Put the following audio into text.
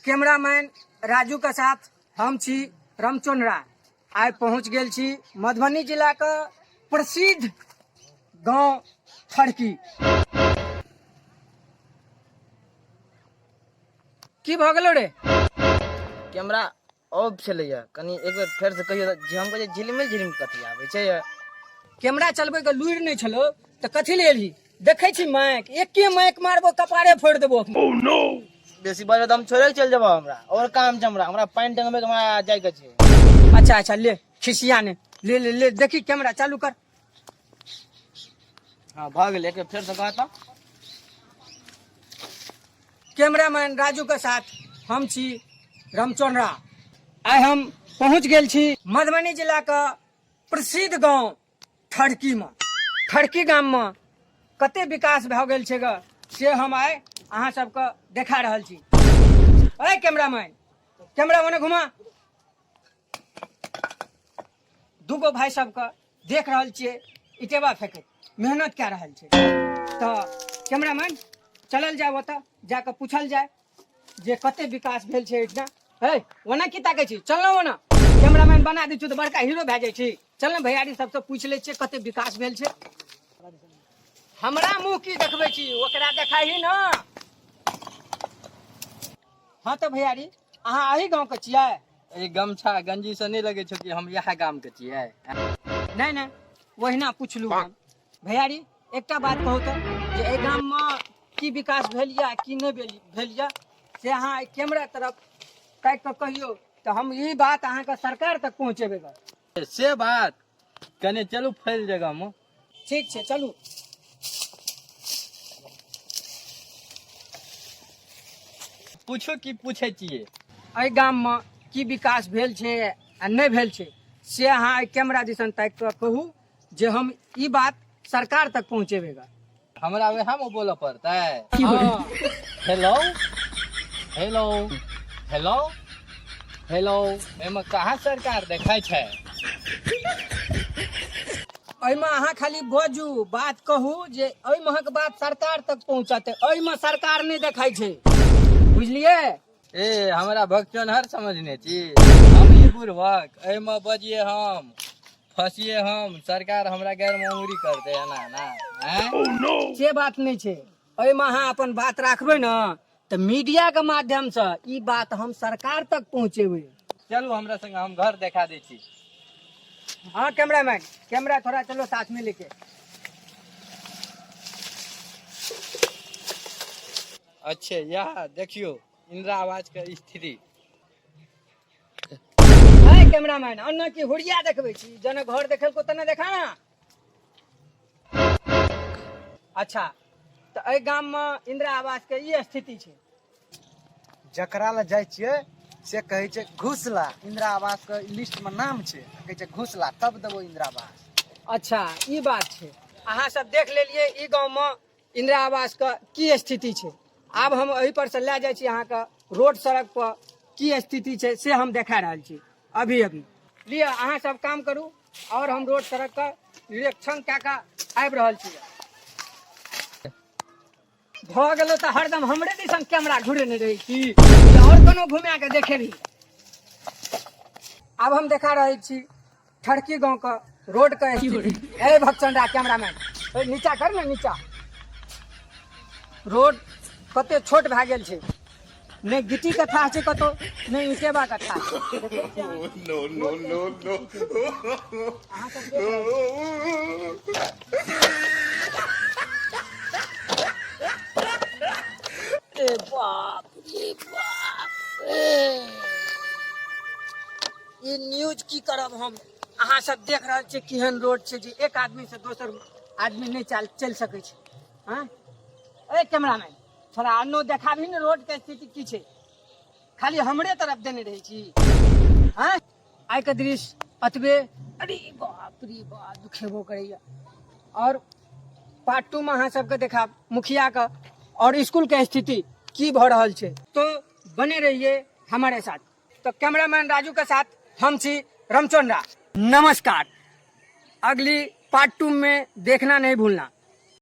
Cameraman Raju के साथ हम छी रामचंद्र राय। आइ पहुंच गेल छी मधुबनी जिला के प्रसिद्ध गांव ठड़की। की भऽ गेलो रे? कैमरा ऑफ छलैया, कनि एक बेर फेर से कहियो जे हम कहै झिलमिल झिलमिल कथी आबै छै। कैमरा चलबै के लुरि नहि छलो तऽ कथी ले एलही? देखै छी माइक, एके माइक मारबो कपारे फोड़ि देबो। बेसी बाजब तऽ हम छोड़े के चलि जेबो, हमरा और काम छै, हमरा हमरा पानि टंगबै के हमरा जाय के छै। अच्छा अच्छा ले खिसिया ने, ले ले ले, देखी कैमरा चालू कर। हाँ भऽ गेलै, एक बेर फेर से कह तऽ। कैमरामैन राजू के साथ हम छी रामचंद्रा। आइ हम पहुंच गेल छी मधुबनी जिला के प्रसिद्ध गांव ठड़की में। ठड़की गाम में कते विकास भऽ गेल छै ग से हम आइ अहाँ सबके देखा रहल छी। अय कैमरामैन, कैमरा ओने घुमा। दूगो भाई सबके देख रहल छियै इटेबा फेंकैत मेहनत कए रहल छै। तऽ कैमरामैन चलल जाय ओतऽ, जाकऽ पूछल जाय जे कते विकास भेल छै एहिठिना। हे ओना की ताकै छी, चल ना ओना। कैमरामैन बना दै छी तऽ बड़का हीरो भए जाइ छी। चल ने भैयारी सबसँ पूछि लै छियै कते विकास भेल छै। हमरा मुँह की देखबै छी, ओकरा देखाही ना। हाँ तऽ भैयारी अहाँ एही गाँवके छियै? ई गमछा गंजी से नहीं लगे छौ कि हम इएह गाम के छियै? नहीं नहीं, ओहिना पुछलू हम। भैयारी एकटा बात कहू तऽ जे एहि गाममे की विकास भेल या की नहि भेल या से अहाँ एहि कैमरा तरफ ताकि कऽ कहियौ तऽ हम ई बात अहाँके सरकार तक पहुँचेबै गऽ। से बात कने चलू फैल जगहमे। ठीक छै चलू। पूछो की पूछे छियै? एहि गाममे की विकास भेल छै आ नहि भेल छै से अहाँ एहि कैमरा दिसन ताकि कऽ कहू जे हम ई बात सरकार तक पहुँचेबै गऽ। हमरा वएह मे बोलऽ पड़तै? हाँ। हेलो हेलो हेलो हेलो, एहिमे कहाँ सरकार देखै छै? एहिमे अहाँ खाली बजू, बात कहू जे एहि महक बात सरकार तक पहुँचतै। एहिमे सरकार नहि देखै छै, बुझलियै? ए हमरा भगचोन्हर समझने छी? हम ई बुढ़बक एहिमे बजिए, हम फसिए, हम सरकार हमरा गैर मे उंगरी करतै एना एना? आँय? से बात नहि छै, एहिमे अहाँ अपन बात राखबै ने तऽ मीडिया के माध्यमसँ ई बात हम सरकार तक पहुँचेबै। चलू हमरा संग, हम घर देखा दै छी। हाँ कैमरामैन, कैमरा थोड़ा चलो साथ में लेके। अच्छे यह देखियो इंदिरा आवास के स्थिति। है कैमरामैन, अन्ना की हुड़िया देखबै छी, जने घर देखल को तने देखा ना। अच्छा तऽ एहि गाम में इंदिरा आवास के ई स्थिति छै। जकरा लए जाइ छियै से कहै छै घूस ला, इंदिरा आवास के लिस्ट में नाम छै, कहै छै घूस ला तब देबो इंदिरा आवास। अच्छा ई बात छै। अहाँ सब देख लेलियै ई गाँव में इंदिरा आवास के की स्थिति छै। आब हम एहि पर से लए जाइ छी अहाँके रोड सड़क पर की स्थिति छै से हम देखा रहल छी अभी अभी। लिअ अहाँ सब काम करू और हम रोड सड़क के निरीक्षण कए कऽ आबि रहल छी। भऽ गेलो तऽ हरदम हमरे दिसन कैमरा घुरेने रहै छी, और कोनो घुमा के देखेबही। आब हम देखा रहल छी ठड़की गांव के रोड के स्थिति। ए भगचंद्रा कैमरामैन, ए नीचा कर ने नीचा। रोड कते छोट भए गेल छै, नहि गिट्टी के थाह छै कतौ, नहि ईटेबा के थाह छै। No, no, no, no. अहाँ सब देख रहल छी। ए बाप रे बाप रे, ई न्यूज की करब हम। अहाँ सब देख रहल छियै केहन रोड छै जे एक आदमी से दोसर आदमी नहि चलि सकै छै। हाँ ए कैमरामैन, थोड़ा अन्नो देखाबही ने रोड के स्थिति की छै, खाली हमरे तरफ देने रहै छी। हाँ आइ के दृश्य अतबे। अरे बाप रे बाप, दुखेबो करैया। और पार्ट 2 में अहाँ सबके देखाब मुखिया के और स्कूल के स्थिति की भऽ रहल छै। तो बने रहिए हमारे साथ। तो कैमरामैन राजू के साथ हम छी रामचंद्रा। नमस्कार, अगली पार्ट 2 में देखना नहीं भूलना।